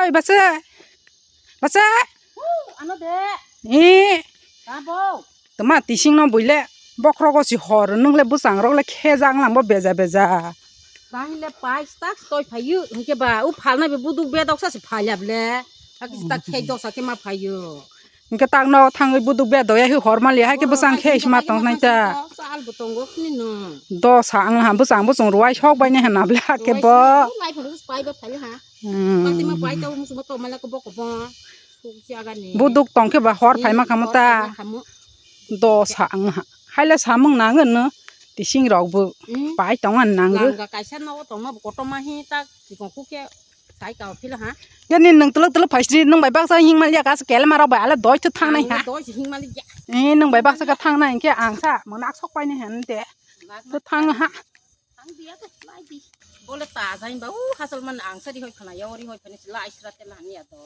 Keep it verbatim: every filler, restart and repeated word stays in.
Oi, basa. Basa. Ano de. Eh. Tabo. Tama tising no buile. Bokrok o si hor nung le bwsang rok le khe jang lang bo beja beja. Bahile pais tak toi phayu. Hingke ba u phalna be buduk be dok sa si phalya ble. Aki tak khei dok sa ke ma phayu. Hingke tak no thangwi buduk be doya hi hor mali hai ke bwsang khe sima tong nai ta. Sal bo tongo khini no. Dosa ang ha bwsang bwsang ruai sok bai ne hena ble ha ke bo. Lai phuru pai ba phale ha. Hmm. Pati ma pai ta musu to mala ko boko bo. Suk jaga ni. Buduk tong ke ba hor phai ma kamo ta. Hor phai ma kamo. Dosa ang ha. Haile samung nang no tising rok bo. Hmm. Pai tong an nang. Langa kaisa no tong ma koto ma hi ta ki kong ku ke. Sai ka phila ha. Ya ni nung tuluk tuluk phaisri nung bai baksa hing mal ya kas kel maro bai ala doi thu thang nai ha. Doi hing mal ya. Eh nung bai baksa ka thang nai ke ang sa mo nak sok pai nai han te. Nak tu thang ha. Thang dia tu lai di. Bole ta jai ba u hasal man ang sa di hoi khana ya ori hoi khana lai sra te la ni ya do.